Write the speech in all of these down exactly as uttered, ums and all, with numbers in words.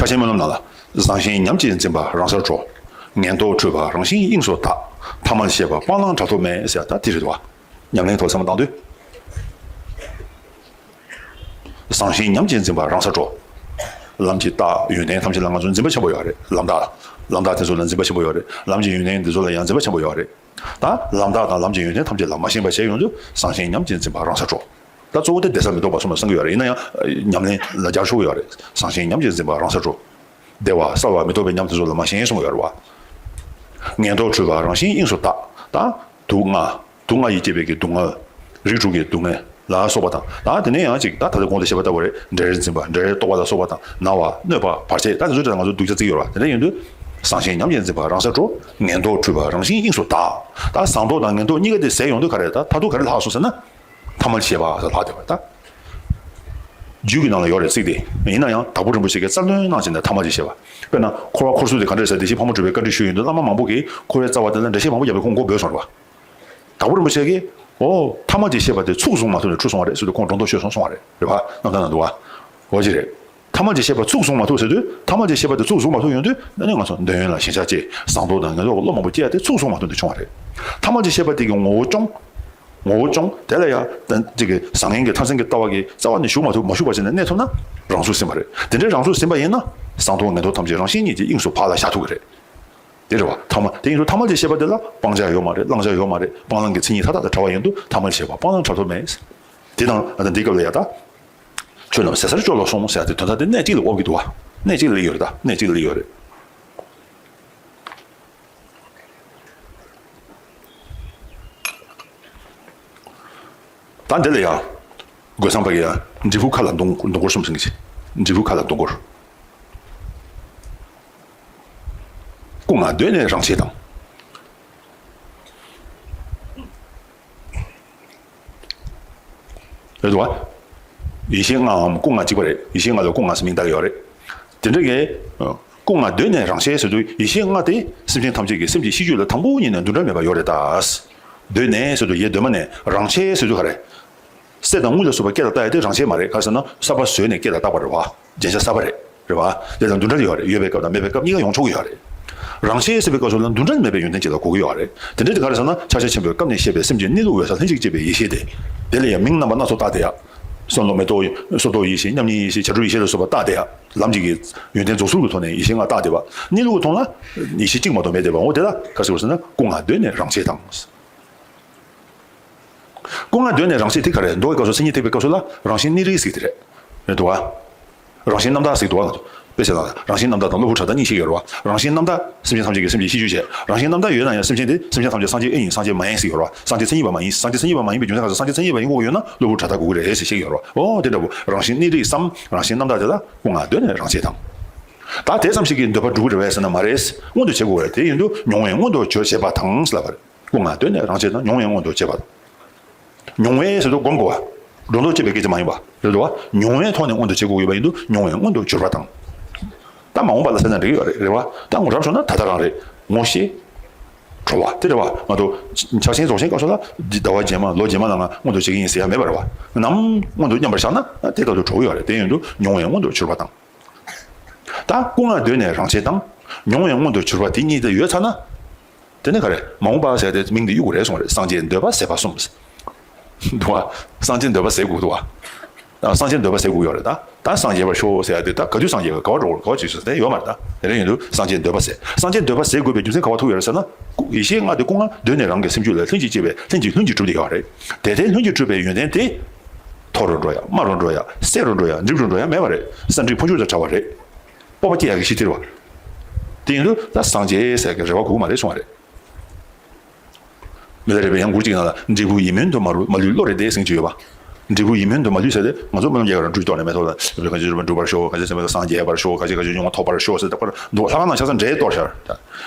ཕར་ཕྱིན་སྨོན་ལམ་ནང་ལ། བཟང་ཞན་ཉམས་ཀྱིས་འཛིན་པ་རང་སར་གྲོལ། ངན་རྟོག་འཁྲུལ་པ་རང་བཞིན་དབྱིངས་སུ་དག། ཐ་མལ་ཤེས་པ་སྤང་བླང་བྲལ་ཐོབ་མེད་ཟེར་ད་དེ་རེད་དོ། ཉམས་ལེན་ཐོག་བསམ་བློ་བཏང་དུས། བཟང་ཞན་ཉམས་ཀྱིས་འཛིན་པ་རང་སར་གྲོལ། ལམ་གྱི་རྟགས་ཡོན་ཏན་ཐམས་ཅད་ལ་ང་ཚོ་འཛིན་པ་ཆེན་པོ་ཡོད་རེད། ལམ་རྟགས། ལམ་རྟགས་དེ་ཚོ་ལ་འཛིན་པ་ཆེན་པོ་ཡོད་རེད། ལམ་གྱི་ཡོན་ཏན་དེ་ཚོ་ལ་ཡང་འཛིན་པ་ཆེན་པོ་ཡོད་རེད། ད་ལམ་རྟགས་དང་ལམ་གྱི་ཡོན་ཏན་ཐམས་ཅད་ལ་མ་ཞེན་པ་བྱས་ཡོང་དུས་བཟང་ཞན་ཉམས་ཀྱིས་འཛིན་པ་རང་སར་གྲོལ། ད་གཙོ་བོ་དེ་བདེ་གསལ་མི་རྟོག་པ་གསུམ་ལ་གསུང་གི་ཡོད་རེད། ཡིན་ན་ཡང་ཉམས་ལེན་ལ་སྦྱར་ཆོག་གི་ཡོད་རེད། བཟང་ཞན་ཉམས་ཀྱིས་འཛིན་པ་རང་སར་གྲོལ། བདེ་བ་གསལ་བ་མི་རྟོག་པའི་ཉམས་དེ་ཚོ་ལ་མ་ཞེན་གསུང་གི་ཡོད་རེད་བ། ངན་རྟོག་འཁྲུལ་པ་རང་བཞིན་དབྱིངས་སུ་དག། ད་དུག་ལྔ། དུག་ལྔ་ཡིས་བསྐྱེད་པའི་གི་སྡུག་བསྔལ། རིགས་དྲུག་གི་སྡུག་བསྔལ་ལ་སོགས་པ་དང་། ད་དེ་ནས་ཡང་ཅིག་ད་ད་ལྟ་གོང་དུ་བཤད་པ་ལྟ་བུ་རེད། འབྲས་རེད་འཛིན་པ། འབྲས་རེད་རྟོག་པ་ལ་སོགས་པ་དང་། ན་བ། གནོད་པ། བར་ཆད། ད་དེ་ཚོ་ད་ང་ཚོ་སྡུག་ཅག་བརྩི་གི་ཡོད་རེད་བ། དེ་འདྲ་ཡིན་དུས། བཟང་ཞན་ཉམས་ཀྱིས་འཛིན་པ་རང་སར་གྲོལ། ངན་རྟོག་འཁྲུལ་པ་རང་བཞིན་དབྱིངས་སུ་དག། ད་བཟང་རྟོག་དང་ངན་རྟོག་གཉིས་ཀ་དེ་ཟད་ཡོང་དུས་ག་རེ། ད་མཐར་ཐུག་ག་རེ་ལྷག་སོང་ཟེར་ན། ཐ་མལ་ཤེས་པ་ཟེར་ལྷག་བསྡད་པ་རེད་ད། རྒྱུད་ཀྱི་ནང་ལ་ཡོད་རེད་ཚིག་དེ། ཡིན་ན་ཡང་དྭགས་པོ་རིན་པོ་ཆེ་གིས་རྩལ་འདོན་གནང་བྱས་ནས་ཐ་མལ་གྱི་ཤེས་པ། དཔེར་ན་འཁོར་བ་འཁོར་ཚུལ་དེ་ག་འདྲ་རེད་ཟེར། བདེ་གཤེགས་ཕག་མོ་གྲུ་པས་བཀའ་འདྲི་ཞུས་ཡོང་དུས་བླ་མ་མང་པོ་གིས་འཁོར་བའི་རྩ་བ་དེ་ལ་འགྲེལ་བཤད་མང་པོ་བརྒྱབ་པས་ཁོང་མགོ་སྦས་སོང་རེད་བ། དྭགས་པོ་རིན་པོ་ཆེ་གིས། ཨོ། ཐ་མལ་གྱི་ཤེས་པ་དེ་ཚུགས་བཟུང་མ་ཐུབ་ནས་འཁྲུལ་སོང་བ་རེད་ཟེར་དུས་ཁོང་སྒྲོ་འདོགས་ཆོད་སོང་གསུངས་པ་རེད། རེད་བ། རྣམ་ཐར་ནང་འདུག་བ། འོ་ཅི་རེད། ཐ་མལ་གྱི་ཤེས་པ་ཚུགས་བཟུང་མ་ཐུབ་ཟེར་དུས། ཐ་མལ་གྱི་ཤེས་པ་དེ་ཚུགས་བཟུང་མ་ཐུབ་ཡོང་དུས་ཨ་ནི་ང་ཚོ་འདོད་ཡོན་ལ་ཞེན་ཆགས་སྐྱེས། བཟང་རྟོག་དང་ངན་རྟོག་གི་བློ་མང་པོ་སྐྱེ་ཡ་དེ་ཚུགས་བཟུང་མ་ཐུབ་ནས་བྱུང་བ་རེད། ཐ་མལ་གྱི་ཤེས་པ་དེ་གི་ངོ་བོ་སྐྱོང་། ངོ་བོ་སྐྱོང་། དེ་ལ་ཡང་ད་ཅིག་གི་བཟང་ངན་གྱི་མཐར་ཕྱིན་གྱི་ལྟ་བ་གི་རྩ་བ་ནས་ཞུགས་མ་ཐུབ། མ་ཞུགས་པ་བྱས་ནས་གནས་ཐུབ་ན་རང་ཚུགས་ཟིན་པ་རེད། དེ་འདྲའི་རང་ཚུགས་ཟིན་པ་ཡིན་ན། བཟང་རྟོག་ངན་རྟོག་ཐམས་ཅད་རང་བཞིན་ཉིད་ཀྱི་དབྱིངས་སུ་བག་ལ་ཞ་ཐུབ་ཀྱི་རེད། དེ་རེད་བ། ཐ་མལ་དེ་ཡིན་དུས་ཐ་མལ་གྱི་ཤེས་པ་དེ་ལ་སྤང་བྱ་ཡོད་མ་རེད། བླང་བྱ་ཡོད་མ་རེད། སྤང་བླང་གི་མཚན་ཉིད་མཐའ་དག་དང་བྲལ་བ་ཡིན་དུས་ཐ་མལ་ཤེས་པ་སྤང་བླང་བྲལ་ཐབས་མེད། དེ་དང་ད་འདི་སྐབས་ལ་ཡ་ད། ཆོས་རྣམས་ཟད་སར་སྤྱོད་ལ་སོང་ཟེར་ཡ་དེ་དོན་དག་དེ་གནད་གཅིག་ལ་དབབ་ཀྱི་འདུག་བ། གནད་གཅིག་ལ་སླེབས་ཡོད་རེད་ད། གནད་གཅིག་ལ་སླེབས་ཡོད་རེད། ད་འདི་ལ་ཡང་། རྒོད་ཚང་པ་གིས་ཡང་འབྲས་བུ་མཁའ་ལ་ཟླུམ་ཟླུམ་སྐོར་གསུངས་ཟིན་གྱི། འབྲས་བུ་མཁའ་ལ་ཟླུམ་སྐོར། སྐུ་ལྔ་གདོད་ནས་རང་ཆས་དང་། རེད་འདུག་བ། ཡེ་ཤེས་ལྔའམ་སྐུ་ལྔ་གཅིག་པ་རེད། ཡེ་ཤེས་ལྔ་ལ་སྐུ་ལྔ་ཟེར་མིང་བཏགས་ཡོད་རེད། དེ་འདྲ་གི། སྐུ་ལྔ་གདོད་ནས་རང་ཆས་ཟེར་དུས་ཡེ་ཤེས་ལྔ་དེ་སེམས་ཅན་ཐམས་ཅད་ཀྱི་སེམས་ཀྱི་གཤིས་རྒྱུད་ལ་དང་པོ་ཉིད་ནས་འདུ་འབྲལ་མེད་པ་ཡོད་རེད་ད། གདོད་ནས་ཟེར་དུས་ཡེ་གདོད་མ་ནས། རང་ཆས་ཟེར་དུས་ག་རེ། གསེར་དང་དངུལ་ལ་སོགས་པ་སྐེ་ལ་བཏགས་ཡ་དེ་རང་ཆས་མ་རེད། ག་རེ་ཟེར་ན་གསར་པ་བཟོས་ནས་སྐེ་ལ་བཏགས་པ་རེད་བ། རྒྱན་ཆ་གསར་པ་རེད། རེད་བ། དེ་དང་འདུ་འབྲལ་ཡོད་རེད། ཡོད་པའི་སྐབས་དང་མེད་པའི་སྐབས་གཉིས་ཀ་ཡོང་ཆོག་གི་ཡོད་རེད། རང་ཆས་ཟེར་བའི་སྐབས་སུ་ལ་འདུ་འབྲལ་མེད་པའི་ཡོན་ཏན་ཅིག་ལ་གོ་གི་ཡོད་རེད། དེ་འདྲ་དེ་ག་རེ་ཟེར་ན་ཕྱག་རྒྱ་ཆེན་པོས་སྐབས་ནས་བཤད་པའི་སེམས་ཀྱི་གནས་ལུགས་འོད་གསལ་ལྷན་ཅིག་སྐྱེས་པའི་ཡེ་ཤེས་དེ། དེ་ལ་ཡང་མིང་རྣམ་པ་སྣ་ཚོགས་བཏགས་བསྡད་ཡ། བསམ་བློ་མེ་ཏོག་སོར་རྟོག་ཡེ་ཤེས། མཉམ་ཉིད་ཡེ་ཤེས། བྱ་གྲུབ་ཡེ་ཤེས་ལ་སོགས་པ་བཏགས་བསྡད་ཡ། ལམ་གྱི་ཡོན་ཏན་རྫོགས་ཚུལ་གྱི་ཐོག་ནས་ཡེ་ཤེས་ལྔ་བཏགས་བསྡད་པ། གནས་ལུགས་ཀྱི་ཐོག་ལ་ཡེ་ཤེས་གཅིག་མ་གཏོགས་མེད་བསྡད་པ། འོ་དེ་ལ་ག་རེ་ཟེར་ཟེར་ན་སྐུ་ལྔ་གདོད་ནས་རང་ཆས་དང་། སྐུ་ལྔ་གདོད་ནས་རང་ཆས་དེ་ག་རེ། མདོ་གི་སྐབས་སུ་མཚན་ཉིད་ཐེག་པའི་སྐབས་སུ་ལ་རང་བཞིན་གནས་རིགས་ཟེར་གྱི་དེ་རེད། རེད་འདུག་བ། རང་བཞིན་རྣམ་དག་ཟེར་གྱི་འདུག་བ། ང་ཚོ་དཔེ་བྱས་ན་རང་བཞིན་རྣམ་དག་དང་གློ་བུར་བྲལ་དག་གཉིས་བཤད་ཀྱི་ཡོད་རེད་བ། རང་བཞིན་རྣམ་དག་སེམས་ཅན་ཐམས་ཅད་ཀྱི་སེམས་ཀྱི་གཤིས་རྒྱུད་བྱས། རང་བཞིན་རྣམ་དག་ཡོད་ན་ཡང་སེམས་ཅན་དེ་སེམས་ཅན་ཐམས་ཅད་སངས་རྒྱས་ཨེ་ཡིན། སངས་རྒྱས་མ་ཡིན་ཟེར་གྱི་ཡོད་རེད་བ། སངས་རྒྱས་མཚན་ཉིད་པ་མ་ཡིན། སངས་རྒྱས་མཚན་ཉིད་པ་མ་ཡིན་པའི་རྒྱུ་མཚན་ག་རེ་ཟེར་ན་སངས་རྒྱས་མཚན་ཉིད་པ་ཡིན་དགོས་ཀྱི་ཡོད་ན་གློ་བུར་བྲལ་དག་དགོས་ཀྱི་རེད་ཟེར་བཤད་ཀྱི་ཡོད་རེད་བ། འོ་དེ་འདྲ་བོ་རང་བཞིན་གནས་རིགས་སམ་རང་བཞིན་རྣམ་དག་དེ་ལ་སྐུ་ལྔ་གདོད་ནས་རང་ཆས་དང་། ད་དེ་ཙམ་ཞིག་གིས་འདོད་པ་འགྲུབ་ཀྱི་རེད་པས་ཟེར་ན་མ་རེད། མངོན་དུ་བྱེད་དགོས་པ་རེད། དེ་ཡིན་དུས་མྱོང་བས་མངོན་དུ་གྱུར་བྱེད་པ་དང་ཟེར་ལབ་པ་རེད། སྐུ་ལྔ་གདོད་ནས་རང་ཆས་དང་། མྱོང་བས་མངོན་དུ་བྱེད་པ་དང་། མྱོང་བས་ཟེར་དུས་སྒོམ་དགོས་པ། སྒྲོ་འདོགས་གཅོད་པའི་སྐད་ཆ་མ་ཡིན་པ། རེད་འདུག་བ། མྱོང་བའི་ཐོག་ནས་མངོན་དུ་བྱེད་དགོས་ཡོད་པ་ཡིན་དུས་མྱོང་བས་མངོན་དུ་གྱུར་པ་དང་། ད་མ་འོངས་པ་ལ་ཟེར་ན་འགྲིག་གི་ཡོད་རེད། རེད་བ། ད་ངོ་རབ་ཤོད་ན་ད་ལྟ་རང་རེད། ངོ་ཤེས། གྲོལ་བ་དེ་རེད་བ། ང་ཚོ་ཕྱག་ཆེན་རྫོགས་ཆེན་སྐབས་སུ་ལ་འདི་ཟླ་བ་རྗེས་མ་ལོ་རྗེས་མ་ལ་ང་མངོན་དུ་བྱེད་ཀྱི་ཡིན་ཟེར་ཡ་མེད་པ་རེད་བ། ནམ་མངོན་དུ་མཉམ་པར་བཞག་ན་དེ་ལྟར་དུ་གྲོལ་གྱི་ཡོད་རེད། དེ་ཡིན་དུས་མྱོང་བས་མངོན་དུ་གྱུར་པ་དང་། ད་སྐུ་ལྔ་གདོད་ནས་རང་ཆས་དང་། མྱོང་བས་མངོན་དུ་གྱུར་པ་དེ་གཉིས་དེ་ཡོད་ཚར་ན། དེ་ནི་ག་རེ། མ་འོངས་པ་ཟེར་ཏེ་མིང་དེ་གཡུག་དགོས་རེད་གསུངས་རེད། སངས་རྒྱས་འདོད་པ་ཟད་པ་གསུམ། འདུག་བ། སངས་རྒྱས་འདོད་པ་ཟད་དགོས་འདུག་བ། ད་སངས་རྒྱས་འདོད་པ་ཟད་དགོས་ཡོད་རེད་ད། ད་སངས་རྒྱས་པར་ཤོག་ཟེར་ཡ་དེ་ད་ག་དུས་སངས་རྒྱས་པ་ག་བ་འགྲོ་དགོས་ག་བ་བྱེད་ཤོག་ཟེར་ཡོད་མ་རེད་ད། དེ་རིང་ཡིན་དུས་སངས་རྒྱས་འདོད་པ་ཟད། སངས་རྒྱས་འདོད་པ་ཟད་དགོས་པའི་རྒྱུ་མཚན་ག་བ་ཐུག་ཡོད་རེད་ཟེར་ན། ཡེ་ཤེས་ལྔ་དེ་སྐུ་ལྔ་གདོད་ནས་རང་གི་སེམས་རྒྱུད་ལ་ལྷན་ཅིག་སྐྱེས་པའི་ལྷན་ཅིག་ལྷུན་གྱིས་གྲུབ་བསྡད་ཡོད་རེད། དེ་དེ་ལྷུན་གྱིས་གྲུབ་པའི་ཡོན་ཏན་དེ། མཐོ་རུ་འགྲོ་ཡ། དམའ་རུ་འགྲོ་ཡ། གསལ་རུ་འགྲོ་ཡ། འགྲིབ་རུ་འགྲོ་ཡ་མེད་པ་རེད། ས་འགྲིག་ཕུང་ཆུ་དང་བྲལ་བ་རེད། སྤོབས་པ་སྐྱེ་ཡག་གི་གཞི་དེ་རེད་བ། དེ་ཡིན་དུས་ད་སངས་རྒྱས་ཟེར་གི་རེ་བ་དགོས་ཀྱི་མ་རེད་གསུངས་པ་རེད། མི་ལ་རས་པས་ཡང་མགུར་གཅིག་ནང་ལ་འབྲས་བུ་ཡིད་སྨོན་དུ་མ་ལུས་མ་ལུས་བློ་རེ་བདེ་ཟེར་གྱི་ཡོད་པ། འབྲས་བུ་ཡིད་སྨོན་དུ་མ་ལུས་ཟེར་ཏེ་ང་ཚོ་སྨོན་ལམ་རྒྱག་གི་རེད། འབྲས་རྟོགས་ནས་མེ་ཏོག་ལ་ག་ཚོད་ག་ཚོད་འགྲུབ་པར་ཤོག་ག་ཚོད་ཚད་མེད་ལ་སངས་རྒྱས་པར་ཤོག་ག་ཚོད་ག་ཚོད་ཡོང་བ་ཐོབ་པར་ཤོག་ཟེར་ཏེ་འདུག་ལྷ་ཁང་ནང་ཆ་ཚང་འབྲས་གཏོར་ཤར།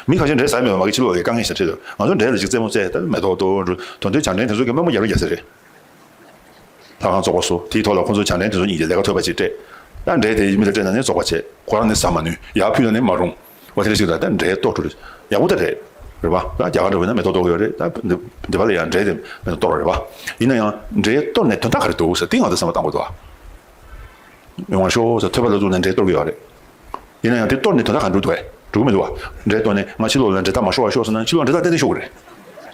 མི་ཁ་ཤས་འབྲས་ཟ་མེད་པ་མ་གི་ཕྱི་ལོགས་ལ་དཀའ་ངལ་ཞིག་འཕྲད་འདུག་ང་ཚོ་འབྲས་ལ་ཅིག་རྩེད་མོ་རྩེ་ད་མེ་ཏོག་གཏོར་འགྲོ་དོན་དུ་བྱང་འདྲེན་དེ་ཚོ་གི་དམོད་མོ་རྒྱག་རོགས་རྒྱག་ཟེར་རེད། ལྷ་ཁང་བཙོག་པ་བཟོ། དེའི་ཐོག་ལ་ཁོང་ཚོ་བྱང་འདྲེན་དེ་ཚོ་གཉིས་ཀྱིས་ལས་ཀ་ཐོབ་པ་ཅིག་སྤྲད། ད་འབྲས་དེ་མི་ལ་སྤྲད་ན་ནི་བཙོག་པ་བྱས། ཁོ་རང་ནི་ཟ་མ་ནུས། ཡར་ཕུལ་ན་ནི་མ་རུང་། འོ་དེ་འདྲ་ཞིག་ལ་ད་འབྲས་གཏོར་འགྲོ་རེད། ཡག་པོ་ད་རེད། རེད་པ། ད་རྒྱ་གར་འགྲོ་བས་ན་མེ་ཏོག་གཏོར་གི་ཡོད་རེད། ད་འདི་འདི་པ་ལ་ཡང་འབྲས་དེ་མེ་ཏོག་གཏོར་བ་རེད་པ། ཡིན་ན་ཡང་འབྲས་གཏོར་ནས་དོན་དག་ག་རེ་འདུག་ཟེར་དེ་ང་ཚོ་བསམ་བློ་གཏང་དགོས་འདུག་ཨ། ཡོང་བར་ཤོག་ཟེར་ཐོད་པ་ལ་བཙུགས་ནས་འབྲས་གཏོར་གི་ཡོད་རེད། ཡིན་ན་ཡང་དེ་གཏོར་ནས་དོན་དག་གང་འགྲུབ་འདུག་གས། འགྲུབ་ཀྱི་མི་འདུག་བ། འབྲས་གཏོར་ནས་ང་ཕྱི་ལོགས་ལ་འབྲས་རྟགས་མ་ཤོར་བ་ཤོག་ཟེར་ན་ཕྱི་ལོགས་འབྲས་རྟགས་ཏན་ཏན་ཤོར་གི་རེད།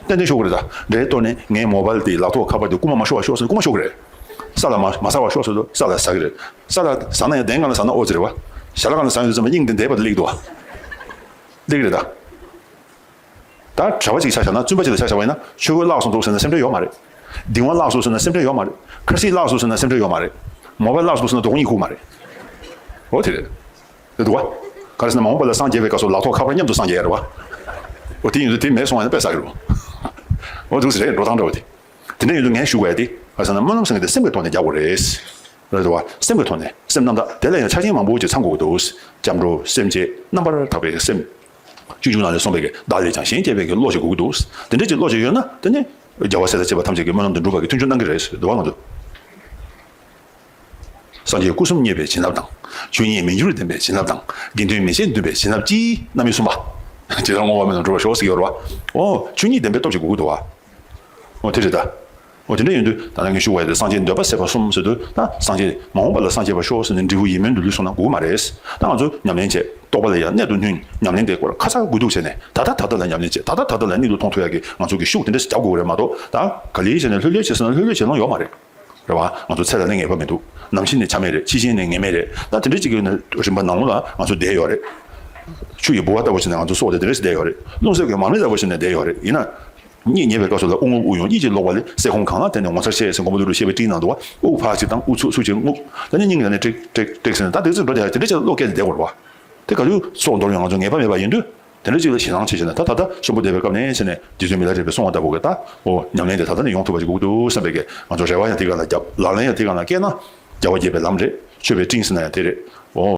ཏན་ཏན་ཤོར་གི་རེད་ད། འབྲས་གཏོར་ནས་ངའི་མོ་བལ་དེ་ལག་ཐོགས་ཁ་པར་དེ་རྐུ་མ་མ་ཤོར་བ་ཤོག་ཟེར་ན་རྐུ་མ་ཤོར་གི་རེད། ས་ལ་མ་མ་ཟག་པ་ཤོག་ཟེར་དུས་ས་ལ་ཟག་གི་རེད། ས་ལ་ཟག་ན་ཡང་གདན་སྒང་ལ་ཟག་ན་ཨོ་ཙི་རེད་བ། ཞལ་སྒང་ལ་ཟག་ཡོང་དུས་ཙམ་པ་དབྱིངས་དེ་འདས་པ་དེ་སླེབས་འདུག་བ། སླེབས་ཀྱི་རེད་ད། ད་གྲྭ་པ་གཅིག་ཆ་བཞག་ན་བཙུན་པ་གཅིག་ལ་ཆ་བཞག་པ་ཡིན་ན་ཆོས་གོས་བརླག་སོང་འདུག་ཟེར་ན་སེམས་ཁྲལ་ཡོད་མ་རེད། གདིང་བ་བརླག་སོང་ཟེར་ན་སེམས་ཁྲལ་ཡོད་མ་རེད། ཁ་སྲིད་བརླག་སོང་ཟེར་ན་སེམས་ཁྲལ་ཡོད་མ་རེད། མོ་བལ་བརླག་སོང་ཟེར་ན་སྡུག་སྙིང་ཁུག་མ་རེད། འོ་དེ་རེད། དེ་འདུག་བ། ག་རེ་ཟེར་ན་མ་འོངས་པ་ལ་སངས་རྒྱས་པའི་སྐབས་སུ་ལག་ཐོགས་ཁ་པར་མཉམ་དུ་སངས་རྒྱས་ཡ་རེད་བ། འོ་དེ་ཡིན་དུས་དེ་མེད་སོང་བ་ཡིན་ན་དཔེ་བསགས་ཀྱི་རེད། འོ་འདུག་སེ་རེད་འགྲོ་སྟངས་འདྲ་བ་དེ། དེ་འདྲ་ཡིན་དུས་ངས་ཞུ་དགོས་ཡ་དེ་ག་རེ་ཟེར་ན་སྨོན་ལམ་ཟེར་མཁན་དེ་སེམས་ཀྱི་ཐོག་ནས་རྒྱག་དགོས་རེད། རེད་བ། སེམས་ཀྱི་ཐོག་ནས་སེམས་རྣམ་དག་དེ་ལ་ཡང་ཆ་རྐྱེན་མང་པོ་ཅིག་ཚང་དགོས་ཀྱི་འདུག་སྐྱབས་འགྲོ་སེམས་བསྐྱེད་རྣམ་པར་དག་པའི་སེམས། སྤྱོད་འཇུག་ནང་ལས་གསུངས་པའི་གི་བདག་ལས་ཀྱང་གཞན་གཅེས་པའི་གི་བློ་ཞིག་དགོས་ཀྱི་འདུག་དེ་འདྲ་ཅིག་བློ་ཞིག་ཡོད་ན་དེ་ནི་རྒྱལ་བ་སྲས་དང་བཅས་པ་ཐམས་ཅད་ཀྱི་སྨོན་ལམ་དུ་འགྲུབ་པ་གི་མཐུན་འགྱུར་གནང་གི་རེད་ཟེར་འདུག་བ་ང་ཚོ། སངས་རྒྱས་སྐུ་གསུམ་བརྙེས་པའི་བྱིན་རླབས་དང་། ཆོས་ཉིད་མི་འགྱུར་བདེན་པའི་བྱིན་རླབས་དང་། དགེ་འདུན་མི་བྱེད་འདུན་པའི་བྱིན་རླབས་ཀྱིས་རྣམ་དབྱེ་གསུམ་པ། ཇི་ལྟར་བསྔོ་བ་སྨོན་ལམ་འགྲུབ་པར་ཤོག་ཟེར་གྱི་ཡོད་རེད་བ། ཨོ་ཆོས་ཉིད་བདེན་པའི་སྟོབས་ཀྱིས་དགོས་ཀྱི་འདུག་བ། ཨོ་དེ་རེད་ད། ཨོ་དེ་འདྲ་ཡིན་དུས་ད་ལྟ་ངས་ཞུ་བ་ཡིན་ཏེ་སངས་རྒྱས་འདོད་པ་སད་པ་གསུམ་ཟེར་དུས་ད་སངས་རྒྱས་མ་འོངས་པ་ལ་སངས་རྒྱས་པར་ཤོག་ཟེར་ནས་འབྲས་བུ་ཡིད་སྨོན་དུ་ལུས་སོང་ན་དགོས་ཀྱི་མ་རེད། ད་ང་ཚོ་ཉམས་ལེན་བྱས་རྟོགས་པ་ལ་ཡང་གནད་དུ་བསྣུན་ཉམས་ལེན་དེ་སྐོར་ཁ་ཚ་དགོས་གཏུགས་བྱས་ནས་ད་ལྟ་ད་ལྟ་ལ་ཉམས་ལེན་བྱས་ད་ལྟ་ད་ལྟ་ལ་གནད་དུ་གཏོང་ཐུབ་ཡག་གི་ང་ཚོ་གི་ཤུགས་དེ་འདྲ་ཞིག་རྒྱག་དགོས་ཀྱི་རེད་མ་གཏོགས་ད་ག་ལེ་བྱས་ནས་ལྷོད་ལྷོད་བྱས་སོང་ན་ལྷོད་ལྷོད་བྱེད་ལོང་ཡོད་མ་རེད། རེད་བ། ང་ཚོ་ཚེ་ལ་ནི་ངེས་པ་མི་འདུག་ནམ་ཤི་ནས་ཆ་མེད་རེད། འཆི་ཆེན་ནས་ངེས་མེད་རེད། ད་དེ་འདྲ་ཅིག་གི་ནི་རིམ་པ་ནང་ལོགས་ལ་ང་ཚོ་བསྡད་ཡོད་རེད། ཆུ་ཡི་ལྦུ་བ་ལྟ་བུ་ཞིག་ནས་ང་ཚོ་སྲོག་དེ་དེ་འདྲ་ཞིག་བསྡད་ཡོད་རེད། རླུང་ཟེར་གྱི་མར་མེ་ལྟ་བུ་ཞིག་ནས་བསྡད་ཡོད་རེད། ཡིན་ན། གཉིད་ཉལ་བའི་སྐབས་སུ་ལ་དབུགས་རྔུབ་དབུགས་ཡོང་གཉིད་ཀྱི་ལོག་པ་ལས་སད་ཁོམ་གང་ལ་བརྟེན་ནས་ངོ་མཚར་ཆེ་ཟེར་མགོན་པོ་ཀླུ་སྒྲུབ་བཤད་པའི་སྤྲིན་ནང་དུ་བ་དབུགས་ཕར་གཅིག་བཏང་དབུགས་ཚུར་ཚུར་གཅིག་རྔུབ། ད་ནི་སྙིང་ག་ནས་ཀྲིག་ཀྲིག་ཀྲིག་ཟེར་ནས་ད་དེ་ཚོ་འགྲོ་དེ་དེ་འདྲ་ཅིག་ལ་བློ་སྐྱེས་ནས་བསྡད་དགོས་རེད་བ། དེ་ག་དུས་སྲོག་འདོར་ཡང་ང་ཚོ་ངེས་པ་མེད་པ་ཡིན་དུས། དེ་འདྲ་ཅིག་ལ་ཞེད་སྣང་བྱེད་བྱེད་ན་ད་ད་ལྟ་གཤིན་པོ་འདས་པའི་སྐབས་ནས་བྱས་ནས་རྗེ་བཙུན་མི་ལ་རས་པས་གསུངས་པ་ལྟ་བུ་གི་ད་འོ་ཉམས་ལེན་དེ་ད་ལྟ་ནས་ཡོང་ཐུབ་པ་ཅིག་དགོས་ཀྱི་འདུག་བསམ་པའི་གི་ང་ཚོ་རེ་བ་ཡང་དེ་ག་ལ་བརྒྱབ་ལག་ལེན་ཡང་དེ་ག་ལ་བཀལ་ན་རྒྱལ་བ་དགྱེས་པའི་ལམ་རེད། ཆོས་པའི་སྤྲིན་ཟེར་ན་ཡང་དེ་རེད། འོ།